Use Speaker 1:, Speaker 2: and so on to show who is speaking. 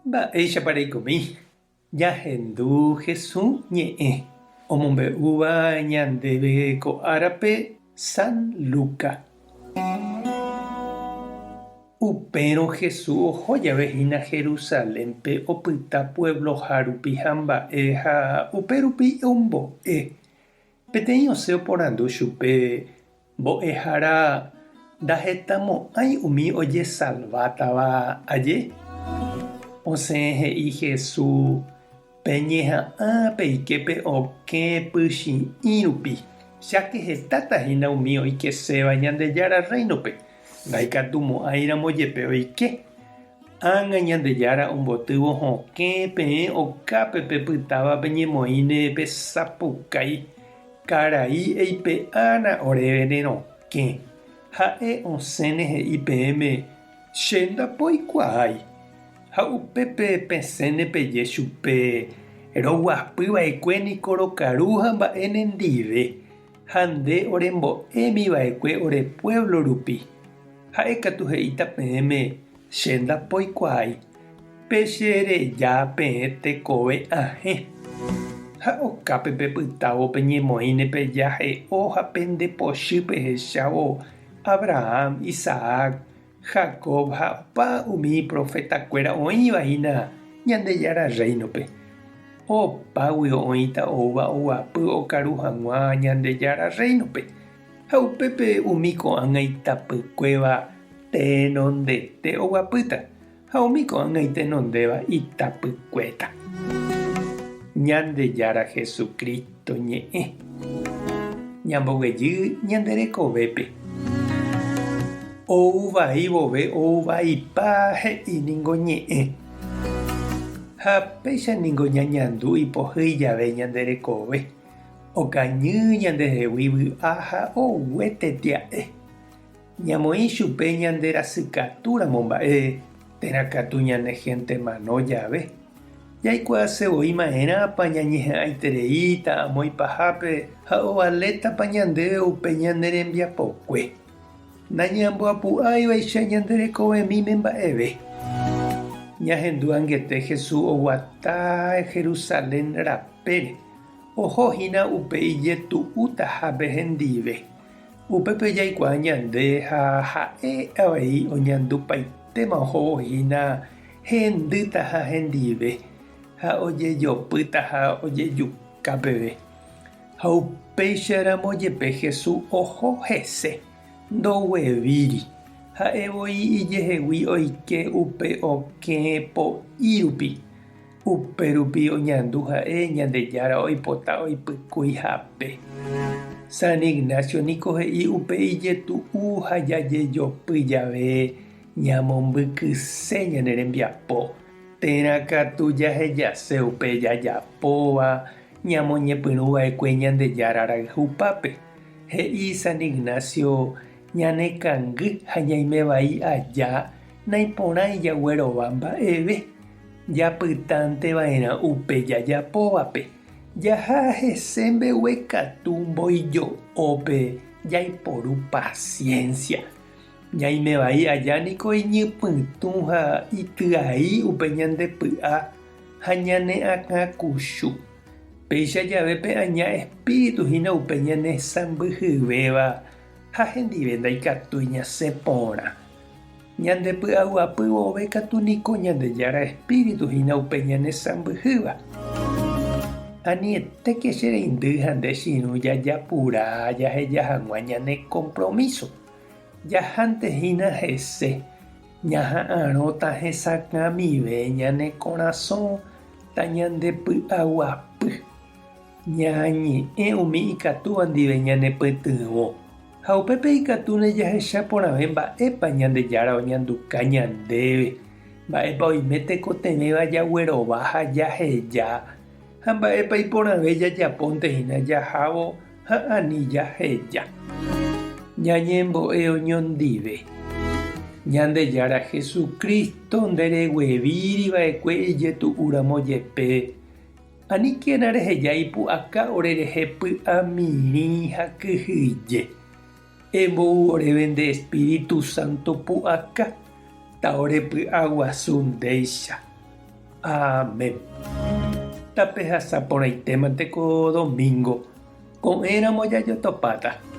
Speaker 1: Mba'éichapa reikomi? Ñahendu Hesu ñe'ẽ omombe'úva ñandéve ko árape San Luca. Upérõ Hesu oho jave hína Jerusalénpe opyta puebloha rupi ha mba'e ha upe rupi ombo'e. Peteĩ osẽ oporandu chupe Mbo'ehára ndahetamo'ãi umi ojesalvátava aje? Osẽ he'i Jesús, Peñeha'ã peike pe okẽ pychi'ĩ rupi, cháke hetáta hína umi oikeséva Ñandejára Rréinope, ndaikatumo'ãiramo jepe oike. Ág̃a Ñandejára ombotývo hokẽ peẽ okápe pepytáva peñemoĩne pesapukái Karai eipe'ána oréve ne rokẽ. Ha'e osẽne he'i peẽme, Che ndapoikuaái. Ha upépe pesẽne peje chupe, Roguapy va'ekue niko rokaru ha mba'e nendive, ha nde orembo'émi va'ekue ore puévlo rupi. Ha'e katu he'íta peẽme, Che ndapoikuaái. Pe che reja peẽ tekove ahẽ. Ha okápe pepytávo peñemoĩne pejahe'o ha pende pochy pehechávo Abraham, Isaac, Jacob ha opa umi profetakuéra oĩva hína Ñandejára Rréinope. Opáguio oĩta oúva oguapy okaru hag̃ua Ñandejára Rréinope. Ha upépe umi ko'ág̃a itapykuéva tenondete oguapýta. Ha umi ko'ág̃a itenondéva itapykuéta. Ñandejára Jesucristo ñe'ẽ. Ñamboguejy ñande rekovépe. Ou vai vove ou vaipa he'i ningo ñe'ẽ. Ha péicha ningo ñañandu ipohýi jave ñande rekove. Okañy ñandehegui vy'a ha ogue tetia'e. Ñamoĩ chupe ñande rasykatúramo mba'e térã katu ñane hénte mano jave. Jaikuaase voi ma'erãpa ñañeha'ãitereíta amo ipahápe ha ovalétapa ñandéve upe ñane rembiapokue. Nañamboapu'áivaicha ñande rekovemíme mba'eve. Ñahendu angete Jesús oguata Jerusalén rapére, oho hína upe ijetu'utahápe hendive. Upépe jaikuaa ñande ha ha'e avei oñandupaitéma ohóvo hína hendýtaha hendive ha ojejopýtaha ojejuka peve. Ha upéicharamo jepe Jesús oho hese, ndoguevíri. Ha'e voi ijehegui oike upe okẽ po'i rupi. Upe rupi oñandu ha'e Ñandejára oipota oipykúi hape. San Ignacio niko he'i upe ijetu'u ha jajejopy jave ñamombykyse ñane rembiapo, térã katu jahejase upe jajapóva ñamoñepyrũ va'ekue Ñandejára rayhupápe. He'i San Ignacio ñanekangy ha ñaime vai aja naiporãi jaguerova mba'eve. Japytánte va'erã upe jajapóvape, jaha hese mbeguekatu mboijo'ópe jaiporu paciencia. Ñaime vai aja niko iñypytũ ha ityai upe ñande py'a ha ñane akãkuchu. Péicha jave pe aña espíritu hína upe ñane sãmbyhyvéva ha hendive ndaikatúi ñasẽ porã. Ñande py'aguapy vove katu niko Ñandejára Espíritu hína upe ñane sãmbyhýva. Anietéke che reindy ha nde che irũ jajapura jaheja hag̃ua ñane kompromíso. Jahánte hína hese, ñaha'arõta hesakãmive ñane korasõ tañandepy'aguapy. Ñañe'ẽ umi ikatúva ndive ñanepytyvõ, ha upépe ikatúne jahecha porãve mba'épa Ñandejára oñanduka ñandéve, mba'épa oime tekotevẽva jaguerova ha jaheja, ha mba'épa iporãve jajapónte hína jahávo ha ani jaheja. Ñañembo'e oñondive. Ñandejára Jesucristo ndereguevíri va'ekue ijetu'úramo jepe, Aníkena reheja ipu'aka orerehe py'amirĩ ha kyhyje. Embou oréve nde Espíritu Santo pu'aka. Taorepy'aguasu ndéicha. Amén. Tapehasa porãitémante ko domingo. Ko'ẽramo jajotopáta.